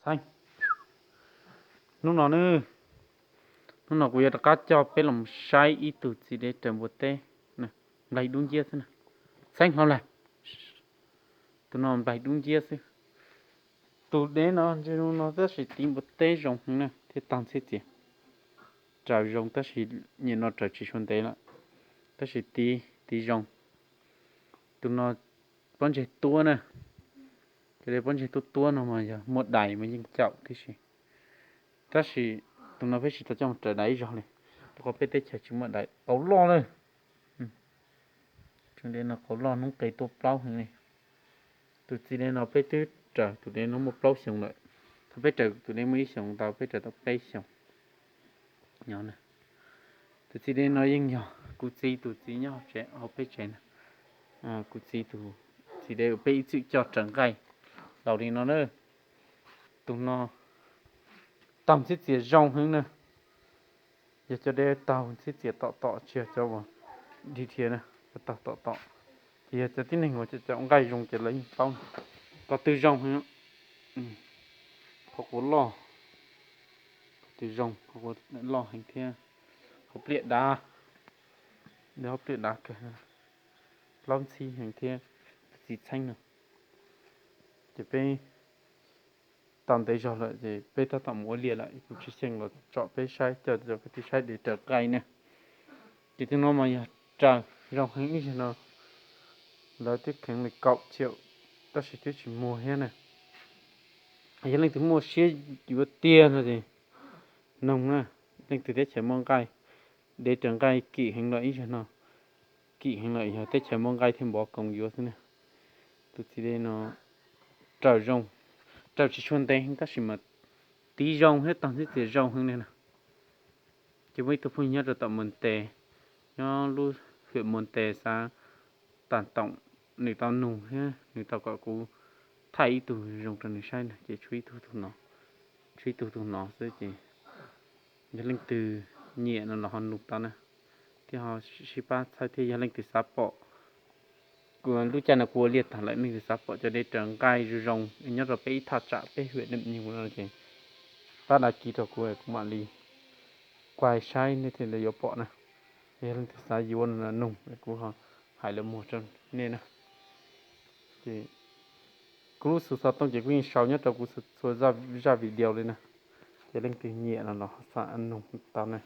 Txheeb, hnub no ne, hnub no kuv yuav rov qab coj peb los saib ib tug txiv dev raws npua teb, nplaig dub nciab xwb na. Txheeb hlo lawm, tus no nplaig dub nciab xwb. Tus dev no ntsej muag no tab sis tiv npua teb zoo heev na thiab tag ntxhiab txias. Raws zoo tab sis nyiam no raws tsis tshua ntev lawm, tab sis tiv, tiv zoo. Tus no pob ntseg tuab na, cov pob ntseg tuab tuab no mas yog muaj dais mas yeej caum tib si. Tab sis tus no peb tsis tau coj raws dais ib zaug li, rau qhov peb teb chaws tsis muaj dais qauv loj na. Tus dev no qauv loj, hnub qes tuaj plaub heev li. Tus txiv dev no peb twb raws tus dev no muaj plaub xyoos lawm. Thaum peb raws tus dev muaj ib xyoos ntau, peb raws tau peb xyoos. Tus txiv dev no yeej yog kuv txiv tus txiv nyob tsev, hauv peb tsev na. Kuv txiv tus txiv dev uas peb ib txwm coj raws nqaij laus li no na. Tus no taug ntxhiab txias zoo heev na. Yog cov dev taug ntxhiab txias tom tom, tsis yog cov uas dhia dhia na, cov taug tom tom. Ces yog cov tib neeg uas caum nqaij zoo ces lawv yeej paub. Qhov twg zoo heev, qhov quav loj, qhov twg zoo, qhov quav loj heev thiab, qhov pliaj dav, qhov pliaj dav kawg, plaub ntxhib heev thiab. Tus txiv txheeb no ces peb tau ntev zog lawm ces peb tab tom mus ua liaj lawm, kuv tsis xyeej los tsom peb saib, coj cov kwv tij saib dev raws nqaij na. Ces tus no mas yog raws zoo heev ib zaug no, lawv twb kheev li kaum chiaum tab sis twb tsis muag thiab na. Yog leej twg muaj siab yuav tiag no ces noog na, leej twg teb chaws muaj nqaij, dev raws nqaij kim heev los ib zaug no, kim heev los yog teb chaws muaj nqaij thiaj npov koos yuav xwb na. Tus txiv dev no raws zoo, raws tsis tshua ntev heev tab sis mas tiv zoo thiab tag ntxhiab txias zoo heev li na. Ces muaj ib tug phooj ywg nyob rau tom Muas Tes, nyob lub hwm Muas Tes xav tas toom, nws tau nug thiab nws tau kom kuv thaij ib tug zoo rau nws saib na, ces tshuav ib tug, tshuav ib tug tus no xwb ces yog leej twg nyiam no los ho nug tau na, thiab ho sib pab txhawb thiab. Yog leej twg xav pom, lub caij no kuv ua liaj tag lawm, leej twg xav pom cov dev raws nqaij zoo zoo nyob rau peb ib thaj tsam peb hwm Neej Nyug no ces pab đăng ký rau kuv, kuv mam li kuaj saib nej thiaj li yuav pom na. Yog leej twg xav yuav no nug kuv ho hais lawv muag rau nej na. Ces kuv lub xov tooj ces kuv yeej sau nyob rau kuv txhua zaj video li na. Ces leej twg nyiam no los ho xa nug tau na.